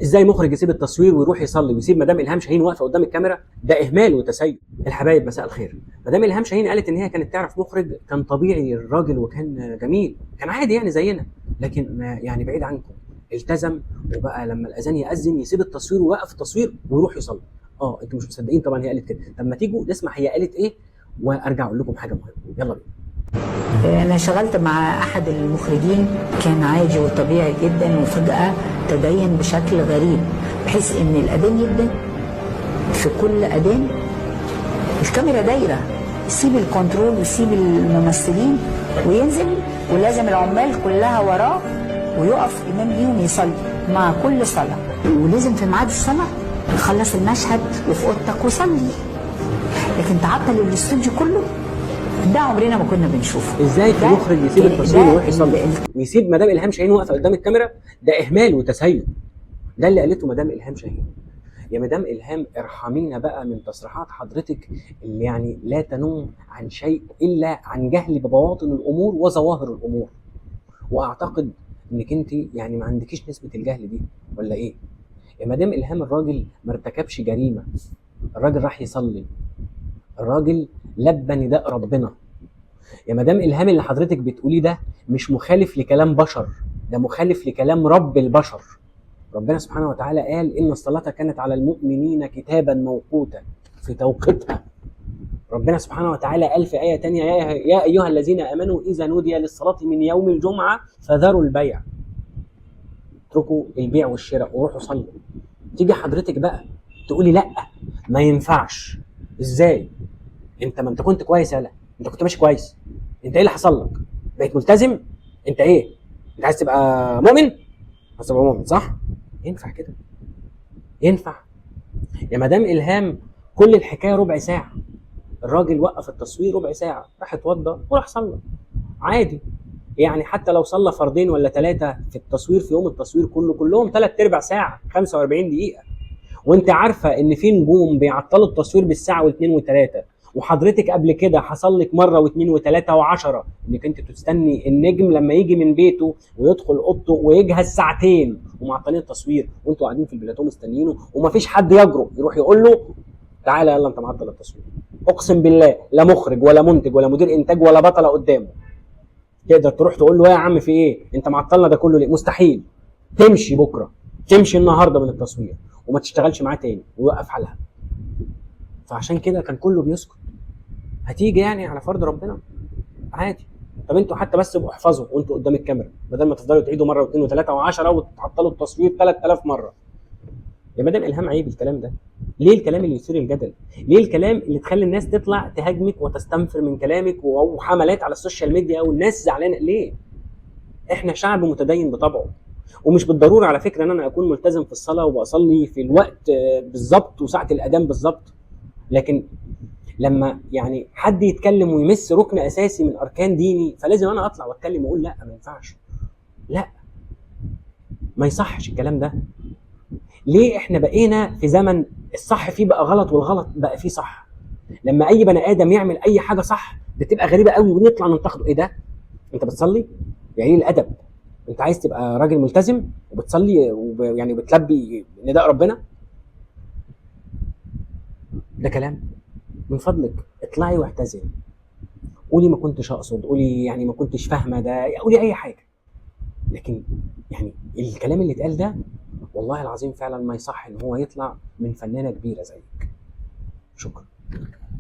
ازاي مخرج يسيب التصوير ويروح يصلي ويسيب مدام الهام شاهين واقفة قدام الكاميرا؟ ده اهمال وتسيب. الحبايب مساء الخير. مدام الهام شاهين قالت ان هي كانت تعرف مخرج كان طبيعي الراجل وكان جميل، كان عادي يعني زينا، لكن ما يعني بعيد عنكم، التزم وبقى لما الاذان يأذن يسيب التصوير ويوقف التصوير ويروح يصلي. انتوا مش مصدقين طبعا هي قالت كده. طب ما تيجوا نسمع هي قالت ايه وارجع اقول لكم حاجة مهمة. يلا بينا. أنا شغلت مع أحد المخرجين، كان عادي وطبيعي جدا، وفجأة تدين بشكل غريب، بحيث إن الأذان يبدأ في كل أذان الكاميرا دايرة، يسيب الكنترول ويسيب الممثلين وينزل، ولازم العمال كلها وراه، ويقف إمام ليهم يصلي مع كل صلاة، ولازم في ميعاد الصلاة تخلص المشهد وفي أوضتك وصلي، لكن تعطل الاستوديو كله ده عمرنا ما كنا بنشوفه. ازاي في مخرج يسيب التصوير ويروح يصلي ويسيب مدام الهام شاهين واقفة قدام الكاميرا؟ ده اهمال وتسيب. ده اللي قالته مدام الهام شاهين. يا مدام الهام ارحمينا بقى من تصريحات حضرتك اللي يعني لا تنم عن شيء الا عن جهل ببواطن الامور وظواهر الامور. واعتقد انك انت يعني ما عندكيش نسبه الجهل دي ولا ايه؟ يا مدام الهام الراجل ما ارتكبش جريمة، الراجل راح يصلي، الراجل لبى نداء ربنا. يا مدام الهام اللي حضرتك بتقوليه ده مش مخالف لكلام بشر، ده مخالف لكلام رب البشر. ربنا سبحانه وتعالى قال إن الصلاة كانت على المؤمنين كتابا موقوتا في توقيتها. ربنا سبحانه وتعالى قال في آية تانية يا أيها الذين آمنوا إذا نودي للصلاة من يوم الجمعة فذروا البيع، اتركوا البيع والشراء وروحوا صلوا. تيجي حضرتك بقى تقولي لأ ما ينفعش. إزاي؟ انت ما انت كنت كويس، يالا انت كنت ماشي كويس، انت ايه اللي حصل لك؟ بقيت ملتزم؟ انت ايه؟ انت عايز تبقى مؤمن؟ عايز تبقى مؤمن صح؟ ينفع كده؟ ينفع يا مدام الهام؟ كل الحكاية ربع ساعة، الراجل وقف التصوير ربع ساعة، راح اتوضى وراح صلى عادي يعني. حتى لو صلى فردين ولا ثلاثة في التصوير في يوم التصوير كله، كلهم 3/4 ساعة، 45 دقيقة. وانت عارفه ان في نجوم بيعطلوا التصوير بالساعة واثنين وثلاثة، وحضرتك قبل كده حصل لك مرة واثنين وثلاثة وعشرة انك انت تستني النجم لما يجي من بيته ويدخل اوضته ويجهز ساعتين ومعطلين التصوير، وانتوا قاعدين في البلاتو مستنيينه ومفيش حد يجرؤ يروح يقول له تعالى يلا انت معطل التصوير. اقسم بالله لا مخرج ولا منتج ولا مدير انتاج ولا بطلة قدامه تقدر تروح تقول له يا عم في ايه انت معطلنا ده كله ليه؟ مستحيل. تمشي بكره، تمشي النهارده من التصوير وما تشتغلش معاه تاني ويوقف حالها. فعشان كده كان كله بيسكت. هتيجي يعني على فرض ربنا عادي. طب انتوا حتى بس ابقوا احفظوا وانتوا قدام الكاميرا، بدل ما تفضلوا تعيدوا مرة واثنين وثلاثة وعشرة وتعطلوا التصوير 3000 مرة. يا مدام الهام عيب الكلام ده. ليه الكلام اللي يثير الجدل؟ ليه الكلام اللي تخلي الناس تطلع تهاجمك وتستنفر من كلامك وحملات على ال social media والناس زعلانة؟ ليه؟ احنا شعب متدين بطبعه، ومش بالضرورة على فكرة ان انا اكون ملتزم في الصلاة وبصلي في الوقت بالظبط وساعة الاذان بالظبط، لكن لما يعني حد يتكلم ويمس ركن اساسي من اركان ديني فلازم انا اطلع واتكلم واقول لا ما ينفعش، لا ما يصحش الكلام ده. ليه احنا بقينا في زمن الصح فيه بقى غلط والغلط بقى فيه صح؟ لما اي بني ادم يعمل اي حاجة صح بتبقى غريبة قوي ونطلع ننتقده. ايه ده؟ انت بتصلي؟ يا قليل الادب، انت عايز تبقى راجل ملتزم وبتصلي يعني بتلبي نداء ربنا؟ ده كلام؟ من فضلك اطلعي واعتذري، قولي ما كنتش اقصد، قولي يعني ما كنتش فاهمه ده، قولي اي حاجة. لكن يعني الكلام اللي اتقال ده والله العظيم فعلا ما يصح ان هو يطلع من فنانة كبيرة زيك. شكرا.